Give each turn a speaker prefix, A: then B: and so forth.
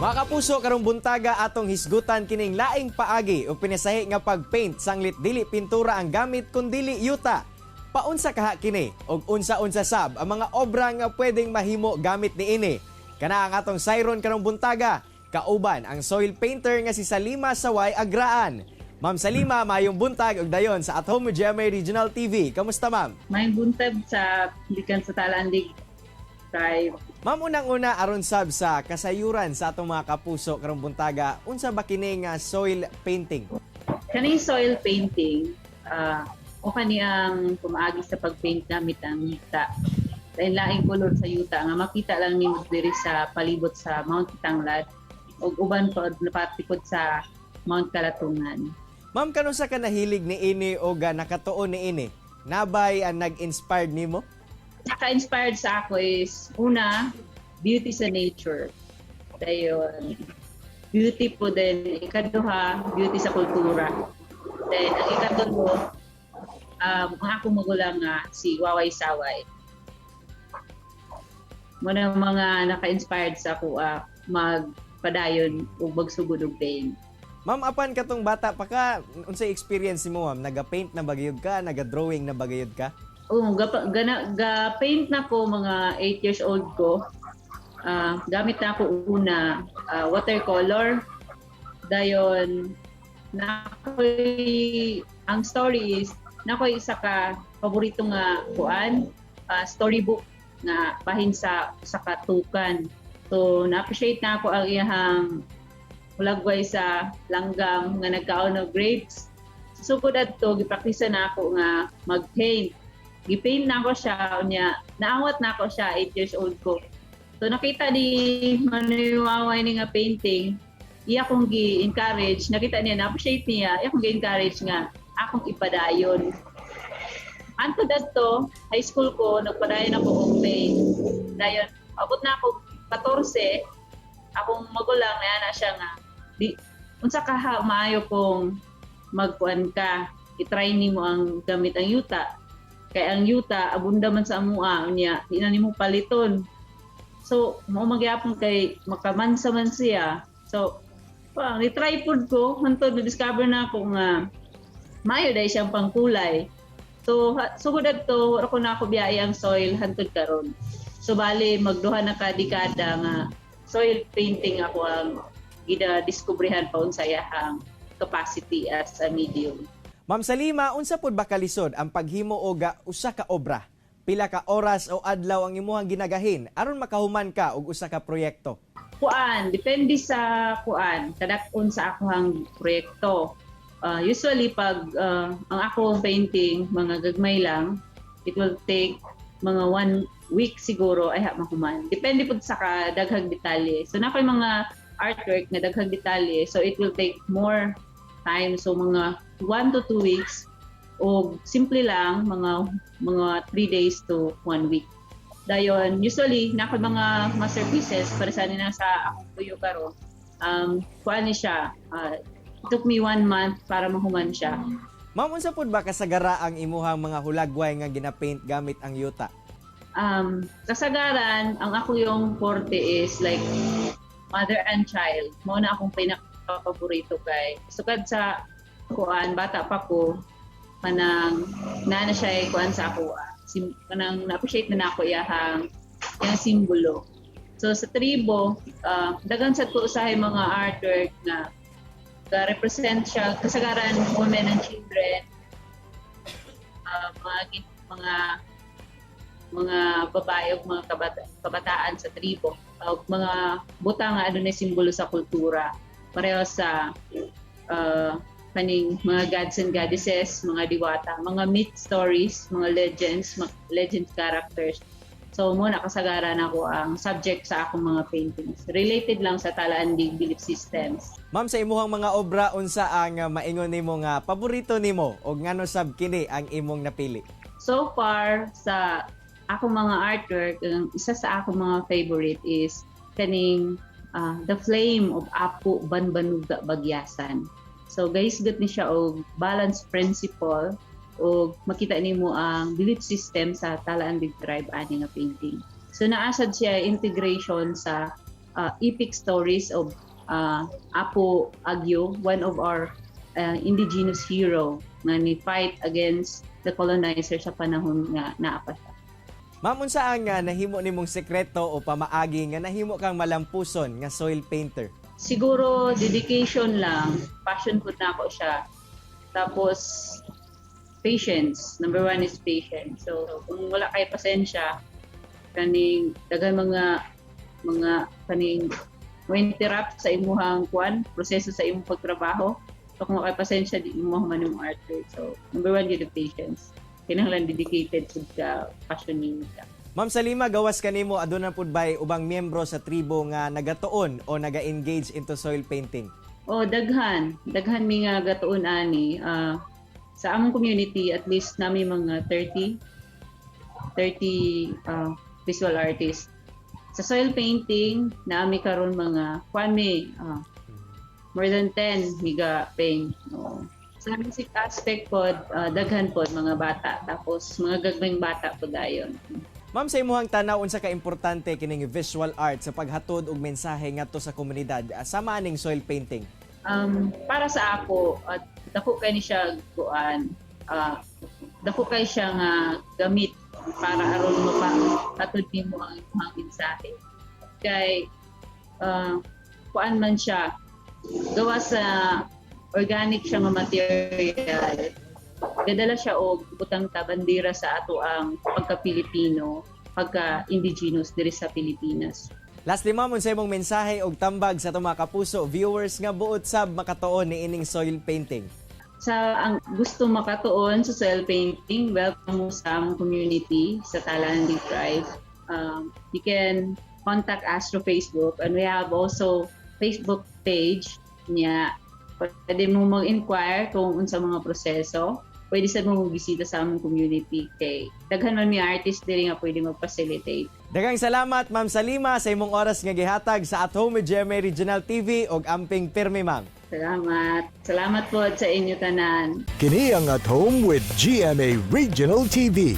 A: Mga kapuso, karong buntaga atong hisgutan kining laing paagi o pinasahi nga pag-paint sanglit dili pintura ang gamit kundili yuta. Paunsa kaha kini og unsa-unsa sab ang mga obra nga pwedeng mahimo gamit niini? Kana ang atong sayron karong buntaga. Kauban ang soil painter nga si Salima Saway Agraan. Ma'am Salima, mayong buntag ug dayon sa At Home with GMA Regional TV. Kamusta, ma'am?
B: May buntag sa gikan sa Talaandig Tribe.
A: Ma'am, unang-una, aron sab sa kasayuran sa atong mga kapuso karong buntaga, unsa ba kini nga soil painting?
B: Kaning soil painting, o kani ang pumaagi sa pag-paint gamit ang yuta. Lain-laing kolor sa yuta nga makita lang nimo diri sa palibot sa Mount Kitanglad ug uban pa na parte pod sa Mount Kalatungan.
A: Ma'am, kanusa ka nahilig ni ini o ga nakatuon ni ini? Nabay ang nag-inspired nimo?
B: Naka-inspired sa ako is una, beauty sa nature. Dayon, beauty po din. Ikaduha, beauty sa kultura. Then, ang ikatulo, ang akong magulang nga si Waway Saway. Muna mga naka-inspired sa ako magpadayon o magsugod og paint.
A: Ma'am, apan katong bata pa ka, unsay experience nimo, ma'am? Naga-paint na ba gayud ka? Naga-drawing na ba gayud ka?
B: Oo, ga, gana, ga paint na ko mga 8 years old ko. Gamit na ako una watercolor. Dayon nakoy ang story is nakoy isa ka paborito nga kuan, storybook nga bahin sa usa ka tukan. So na-appreciate na ako ang iyahang hulagway sa langgam nga nagkaon og grapes. Sugod adto gipraktisa na ako nga mag-paint. Gi-paint na ako siya, unya naawat na ako siya, 8 years old ko. So nakita ni Manoy Waway ni nga painting, iya kong gi-encourage, nakita niya, na-appreciate niya, iya kong gi-encourage nga akong ipadayon. Anto dadto, high school ko, nagpadayon ako og paint. Dayon, abot na ako 14, akong magulang na siya nga di unsa ka ha maayo kung magkuan ka, i-try nimo ang gamit ang yuta kay ang yuta abunda man sa amua, unya di na nimo paliton. So mao magyapon kay makamansa man siya. So pa ni-try pud ko hantod na-discover na ako nga maayo dai siyang pangkulay. So sugod adto wala ko na ako biyai ang soil hantod karon. So bali magduha na ka dekada nga soil painting ako ang gida-diskubrihan pa unsa iyahang capacity as a medium.
A: Ma'am Salima, unsa pud ba kalisod ang paghimo og usa ka obra? Pila ka oras o adlaw ang imuhang ginagahin aron makahuman ka og usa ka proyekto?
B: Kuan, depende sa kuan, kadak-on sa akoang proyekto. Usually pag ang akong painting mga gagmay lang, it will take mga one week siguro ay ha mahuman. Depende pud sa kadaghang detalye. So naa koy mga artwork na daghang detalye, so it will take more time. So mga 1 to 2 weeks o simple lang mga 3 days to one week. Dayon, usually naa koy mga masterpieces para sa na sa akong tuyo karon. Kuan ni siya, it took me one month para mahuman siya.
A: Ma'am, unsa pud ba kasagara ang imuhang mga hulagway nga gina-paint gamit ang yuta?
B: Kasagaran, ang ako yung forte is like mother and child. Mao na akong pinaka-paborito kay sukad sa kuan bata pa ko, kanang naa na siya kuan sa ako, kanang na-appreciate na nako iyahang yang simbolo. So sa tribo, daghan sad ko usahay mga artwork na represent siya kasagaran women and children, mga babae ug mga kabataan sa tribo ug mga butang nga adunay simbolo sa kultura pareho sa kaning mga gods and goddesses, mga diwata, mga myth stories, mga legends, mga legend characters. So mo na kasagaran ako ang subject sa akong mga paintings. Related lang sa Talaandig belief systems.
A: Ma'am, sa imuhang mga obra, unsa ang maingon nimo nga paborito nimo ug ngano sab kini ang imong napili?
B: So far sa akong mga artwork, ang isa sa akong mga favorite is kaning The Flame of Apo Banbanuga Bagyasan. So guys, good ni siya og balance principle o makita nimo ang belief system sa Talaandig tribe ani nga painting. So naasad siya integration sa epic stories of Apo Agyo, one of our indigenous hero nga ni fight against the colonizer sa panahon nga naa pa siya.
A: Ma'am, unsa ang nahimo nimong sekreto o pamaagi nga nahimo kang malampuson nga soil painter?
B: Siguro dedication lang, passion pud nako siya. Tapos patience. Number one is patience. So kung wala kay pasensya, kaning daghan mga kaning mo interrupt sa imuhang kuan, proseso sa imong pagtrabaho. So kung wala kay pasensya, di mo man yung artwork. So number one yun, the patience. Kinahanglan dedicated pud ka, passion nimo siya.
A: Ma'am Salima, gawas kanimo, aduna pud bay ubang miyembro sa tribo nga nagatuon o naga-engage into soil painting?
B: Oh, daghan. Daghan mi nga gatuon ani. Sa among community, at least naa mi mga 30 visual artists. Sa soil painting, naa mi karon mga kuan mi, more than 10 mi ga paint. Oo. Sa music aspect pod, daghan pod mga bata. Tapos mga gagmayng bata pod dayon.
A: Ma'am, sa imuhang tanaw, unsa ka importante kining visual art sa paghatod og mensahe ngadto sa komunidad sama aning soil painting?
B: Para sa ako, at dako kay ni siya kuan, dako kay siya nga gamit para aron mapahatod nimo ang imong mensahe. Kay kuan man siya, gawa sa organic siya nga material. Gadala siya og butang ta bandera sa ato ang pagka-Pilipino, pagka-indigenous diri sa Pilipinas.
A: Lastly, ma'am, unsa imong mensahe og tambag sa atong mga kapuso viewers nga buot sab makatuon niining soil painting?
B: Sa ang gusto makatuon sa soil painting, welcome mo sa among community sa Talaandig Tribe. You can contact us through Facebook and we have also Facebook page niya. Pwede mo mag-inquire kung unsa mga proseso. Pwede sa mo bisita sa among community kay daghan man mi artist diri nga pwede mag-facilitate.
A: Daghang salamat, Ma'am Salima, sa imong oras nga gihatag sa At Home with GMA Regional TV og amping pirmi, ma'am.
B: Salamat. Salamat po sa inyo tanan.
C: Kini ang At Home with GMA Regional TV.